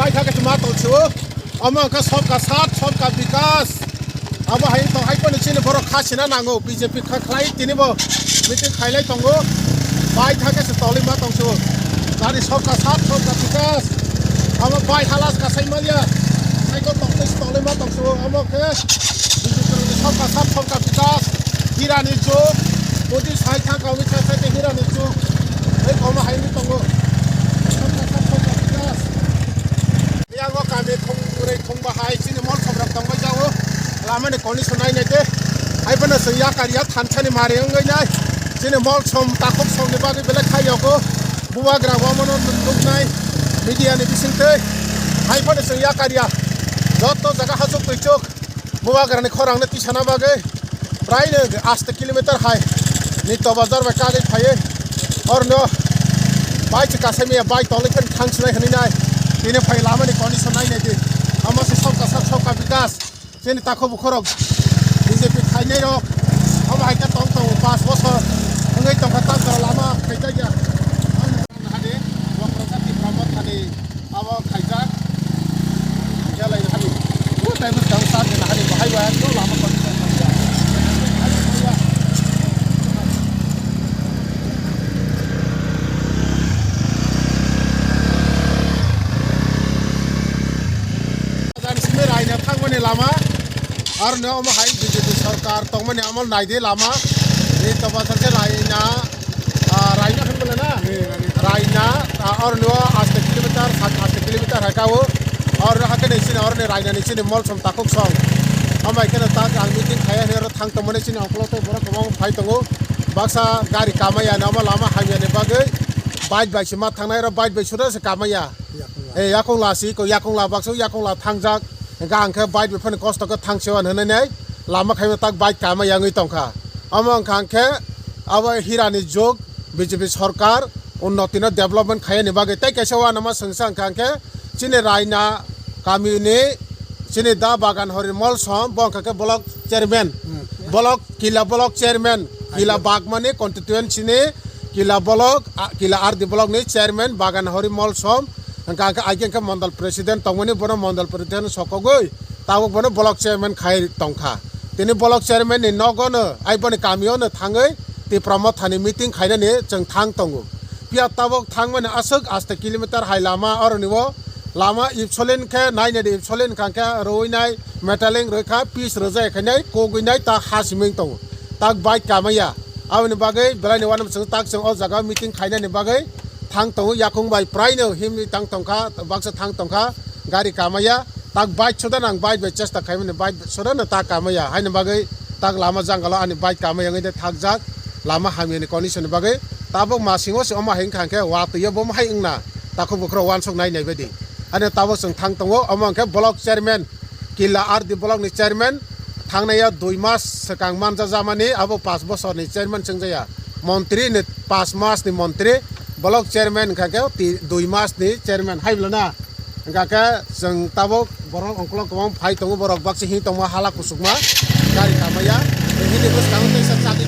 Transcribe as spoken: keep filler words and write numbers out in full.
Kha khe ma tong sio. Omo khe sabka saath, sabka vikas. Abo hai tong hai phano chini borok kha sina nango. B J P kha khlai tini bo meeting khailai tongo. Bai kha khe se tolwi ma tong sio. Nani sabka saath, sabka vikas. Abo bai halas kasai manya. Cycle tong se tolwi ma tong sio. Omo khe B J P ni sabka saath, sabka vikas. Hirani chuk. Budi sai thang kami sai sai hirani chuk. Ei koma hai ni tongo. Sabka saath, sabka vikas. Yang o kami thong rai thong bahai chini mol somrok tongbai jago. Lama ni condition nai nai te. Hai phano se yakar ya thansa ni mari wngwi nai. Chini mol som takhuk som ni bagwi belai khai yago. Bubagra omono nuknai media ni bisingtwi. Hai phano se yakar ya. Joto jaga hasuk twi chuk. Bubagra ni khorang no tisana bagwi. Prai no aste kilometer hai. Ni to bazar bai kagwi phaiwi. Orno bai se kasai miya bai tolwi phan thang sinai hwnwi nai. Tini phai lama ni condition nai nai di. Amo se sabka saath sabka vikas. Chini takhuk bukhurok B J P khainai rok. Abo hai khe tong tongo panch bosor. Wngwi tongkha tak jora lama khaijak ya. Hani, Wakrasa Tipra Mothani abo khaijak. Belai hani. O tai bwskang sa de hani bahai ba ekdom lama khaijak. Jani simi raina thangmani lama. Aro no omo hai B J P sorkar tongmani amol naidi lama. Ni to bazar khe raina, ah, raina khan bole na? Raina, ah, aro no aste kilometer, sat aste kilometer hai kao. Aro no hakhe ni sini aro ni raina ni sini mol som takhuk song. Amai kheno tak ang meeting khaya ni aro thang tongmani sini ongkolo to borok kwbang phai tongo. Baksa gari kamaya no omo lama hamya ni bagwi bike bai se ma thangnai aro bike bai suda se kamaya. Yakung la. Eh, yakung la si ko yakung la baksa yakung la thangjak. Hingke ang khe bike bai phano kosto khe thang sewan hinui nai lama khaima tak bike kama yangwi tongkha. Omo wngkha ang khe abo hirani jug B J P sorkar unnoti no development khaiyani bagwi tei kaisa uanama swngsa wngkha ang khe chini Raina kamini chini Da Bagan Hori Molsom bo wngkha khe block chairman, block Kila block chairman, Kila Bagmani constituency ni Kila block, a, Kila R D block ni chairman Bagan Hori Molsom. Hingke, hingke, ai khe mondol president tongmani bono mondol president sokogwi tabuk bono block chairman khai tongkha. Tini block chairman ni nogo no, ai boni kamio no thangwi Tipra Mothani meeting khainani chwng thang tongo. Phiya tabuk thangmani aswk aste kilometer hai lama oroni o lama ipsolin khe nainadi ipsolin kha khe rwi nai metaling rwi kha pis rwjai khainai kogwi nai ta ha siming tongo. Tak bike kamaya. Aboni bagwi belai ni uanama chwng tak chwng o jaga meeting khainani bagwi thang tongo, yakung bai prai no himwi tang tongkha, baksa thang tongkha, gari kamaya, tak bike soda nang bike bai chesta khaimani bike soda no ta kamaya, haini bagwi tak lama jangalo ani bike kamaya wngwi de thakjak, lama hamya ni condition ni bagwi tabuk masingo se omo hai wngkha hwnkhe watwi o bomo hai wngna takhuk bukhurok uansuk nai nai baidi, ani tabuk chwng thang tongo, omo hwnkhe block chairman. Kila R D block ni chairman thangnaiya dui mas swkang manjajamani abo paanch bosor ni chairman chwngjaya. Montri ni paanch mas ni montri, block chairman wngkha khe ti-, dui mas ni chairman hai bwlana. Wngkha khe chwng tabuk borok ongkolog kwbang phai tongo, borok baksa hini tongma hala kuchukma gari kamaya. Hini bwskango teisa chak